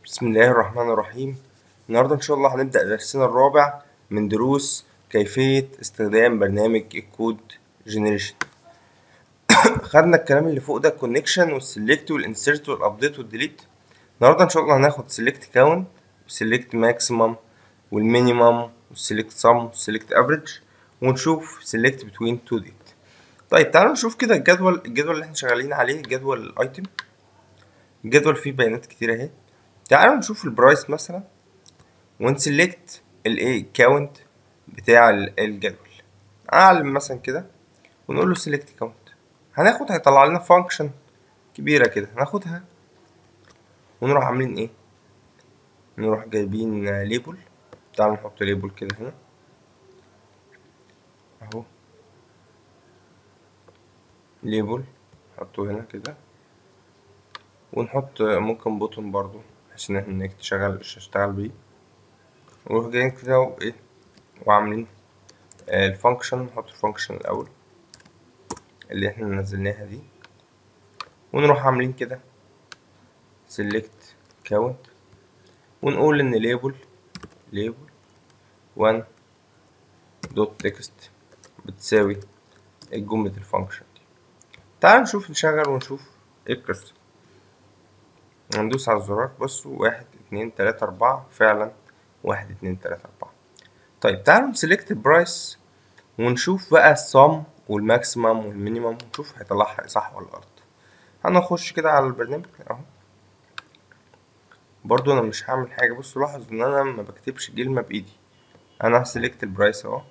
بسم الله الرحمن الرحيم. النهارده ان شاء الله هنبدأ درسنا الرابع من دروس كيفية استخدام برنامج ال code generation. خدنا الكلام اللي فوق ده، ال connection وال select وال insert وال update وال delete. النهارده ان شاء الله هناخد select count و select maximum وال minimum وال select sum وال select average، ونشوف select between two date. طيب تعالوا نشوف كده الجدول اللي احنا شغالين عليه، جدول ال item. الجدول فيه بيانات كتير اهي. تعالوا نشوف ال price مثلا، ون select الايه count بتاع الجدول. اعلم مثلا كده ونقول له select count. هناخد هيطلع لنا function كبيرة كده، هناخدها ونروح عاملين ايه، نروح جايبين label. تعالوا نحط label كده هنا اهو، label نحطه هنا كده، ونحط ممكن button برضو بحيث ان احنا نشتغل بيه. ونروح جايين كده وايه وعاملين ال function، نحط ال function الاول اللي احنا نزلناها دي، ونروح عاملين كده select count، ونقول ان label 1 dot text بتساوي الجملة ال function دي. تعال نشوف، نشغل ونشوف ايه القصة. هندوس على الزرار، بصوا 1 2 3 4، فعلا 1 2 3 4. طيب تعالوا ن select ال price ونشوف بقى ال sum وال maximum وال minimum، ونشوف هيطلعها صح ولا غلط. هنخش كده على البرنامج اهو. برضو انا مش هعمل حاجة، بصوا لاحظوا ان انا ما بكتبش كلمة بايدي. انا ه select ال price اهو،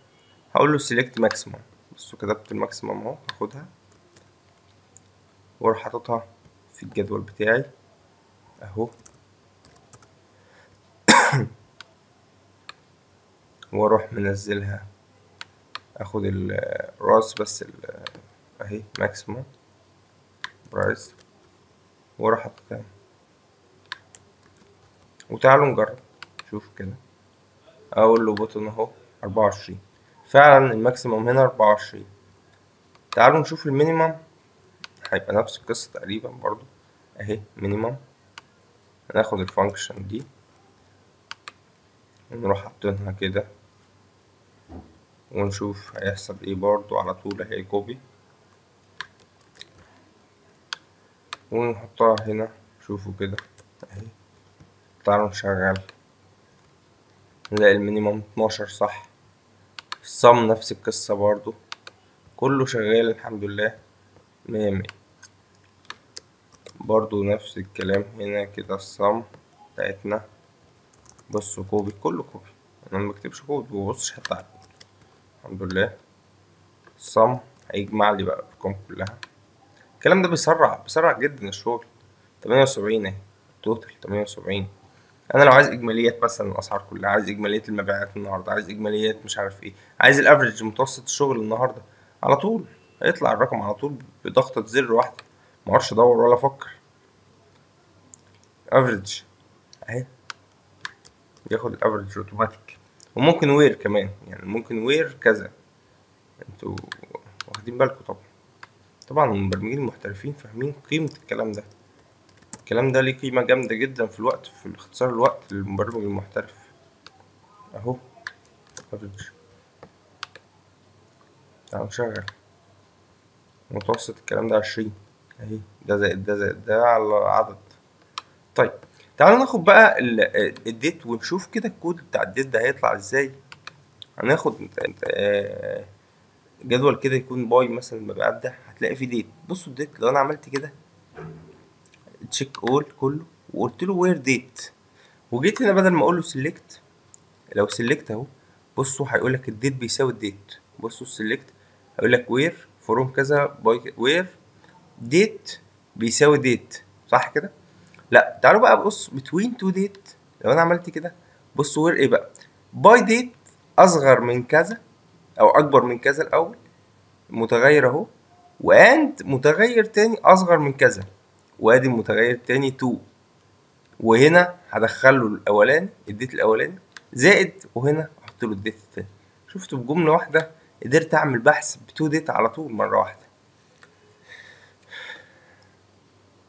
هقول له select maximum. بصوا كتبت ال maximum اهو، هاخدها واروح حاططها في الجدول بتاعي اهو، واروح منزلها، اخد الراس بس اهي maximum price، واروح حاططها. وتعالوا نجرب شوف كده، اقول له button اهو 24، فعلا ال maximum هنا 24. تعالوا نشوف ال minimum، هيبقى نفس القصة تقريبا برضو اهي minimum. هناخد ال function دي ونروح حاطينها كده ونشوف هيحصل ايه. برضو على طول اهي copy ونحطها هنا، شوفوا كده اهي. تعالوا نشغل، نلاقي ال minimum 12 صح، ال sum نفس القصة برضو، كله شغال الحمد لله 100 100. برضو نفس الكلام هنا كده، ال sum بتاعتنا بصوا copy، كله copy، انا ما بكتبش كود ومبصش حتى على الكود الحمد لله. ال sum هيجمع لي بقى الارقام كلها. الكلام ده بيسرع جدا الشغل. 78 اهي total 78. انا لو عايز اجماليات مثلا الاسعار كلها، عايز اجماليات المبيعات النهارده، عايز اجماليات مش عارف ايه، عايز ال average متوسط الشغل النهارده، على طول هيطلع الرقم على طول بضغطة زر واحدة، ما اقعدش ادور ولا افكر. average اهي، بياخد ال average automatic، وممكن where كمان، يعني ممكن where كذا. انتوا واخدين بالكم طبعا، طبعا المبرمجين المحترفين فاهمين قيمة الكلام ده. الكلام ده ليه قيمة جامدة جدا في الوقت، في اختصار الوقت للمبرمج المحترف. اهو average، تعالوا نشغل متوسط الكلام ده 20 اهي، ده زائد ده زائد ده على عدد. طيب تعالوا ناخد بقى ال date ونشوف كده الكود بتاع ال date ده هيطلع ازاي. هناخد جدول كده يكون by مثلا المبيعات ده، هتلاقي فيه date. بصوا ال date لو انا عملت كده check all كله وقلت له where date، وجيت هنا بدل ما اقول له select، لو select اهو بصوا هيقول لك ال date بيساوي ال date. بصوا ال select هيقول لك where from كذا by where date بيساوي date، صح كده؟ لا تعالوا بقى بص between two date، لو انا عملت كده بصوا where ايه بقى، by date اصغر من كذا او اكبر من كذا الاول متغير اهو، و and متغير تاني اصغر من كذا، وادي المتغير التاني 2، وهنا هدخله الاولاني ال date الاولاني زائد، وهنا احط له ال date التاني. شفتوا بجملة واحدة قدرت اعمل بحث ب two date على طول مرة واحدة.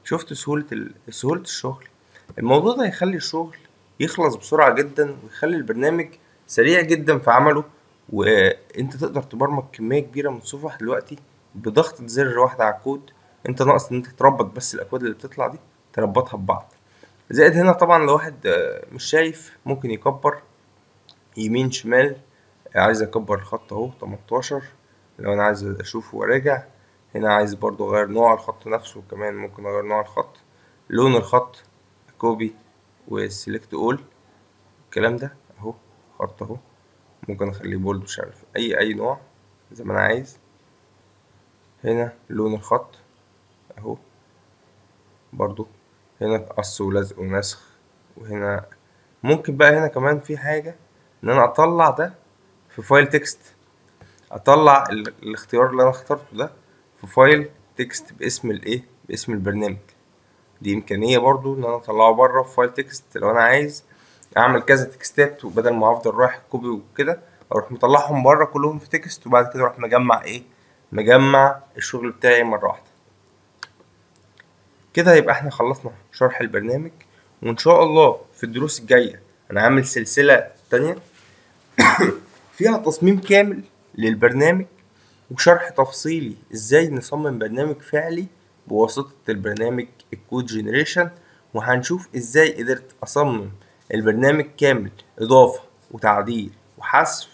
شفتوا سهولة الشغل. الموضوع ده هيخلي الشغل يخلص بسرعة جدا، ويخلي البرنامج سريع جدا في عمله، وانت تقدر تبرمج كمية كبيرة من الصفح دلوقتي بضغطة زر واحدة على الكود. انت ناقص ان انت تربط بس الاكواد اللي بتطلع دي تربطها ببعض. زائد هنا طبعا لو واحد مش شايف ممكن يكبر يمين شمال، عايز اكبر الخط اهو 18 لو انا عايز اشوفه وراجع. هنا عايز برضو اغير نوع الخط نفسه، كمان ممكن اغير نوع الخط، لون الخط، copy و select all الكلام ده اهو، خط اهو ممكن اخليه bold مش عارف اي نوع زي ما انا عايز. هنا لون الخط اهو برضو، هنا قص ولزق ونسخ. وهنا ممكن بقى هنا كمان في حاجة ان انا اطلع ده في file text، اطلع الاختيار اللي انا اخترته ده في file text باسم الايه، باسم البرنامج. دي امكانية برضو ان انا اطلعه بره في file text لو انا عايز اعمل كذا text ات، وبدل ما افضل رايح copy وكده اروح مطلعهم بره كلهم في text، وبعد كده اروح مجمع ايه، مجمع الشغل بتاعي مرة واحدة. كده يبقى احنا خلصنا شرح البرنامج، وان شاء الله في الدروس الجاية انا عامل سلسلة تانية فيها تصميم كامل للبرنامج وشرح تفصيلي ازاي نصمم برنامج فعلي بواسطة البرنامج ال code generation، وهنشوف ازاي قدرت اصمم البرنامج كامل اضافة وتعديل وحذف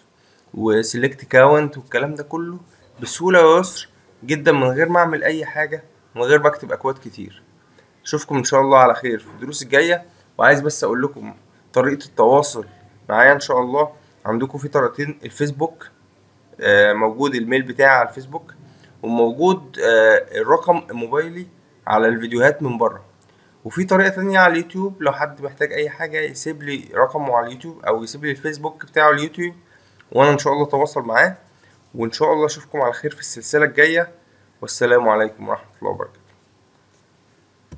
و select count والكلام ده كله بسهولة ويسر جدا من غير ما اعمل اي حاجة، من غير ما اكتب اكواد كتير. اشوفكم ان شاء الله على خير في الدروس الجاية. وعايز بس اقول لكم طريقة التواصل معايا ان شاء الله، عندكم في طريقتين: الفيسبوك موجود ال mail بتاعي على الفيسبوك، وموجود الرقم الموبايلي على الفيديوهات من بره، وفي طريقة تانية على اليوتيوب لو حد محتاج اي حاجة يسيب لي رقمه على اليوتيوب او يسيب لي الفيسبوك بتاعه على اليوتيوب، وانا ان شاء الله اتواصل معاه. وان شاء الله اشوفكم على خير في السلسلة الجاية، والسلام عليكم ورحمة الله وبركاته.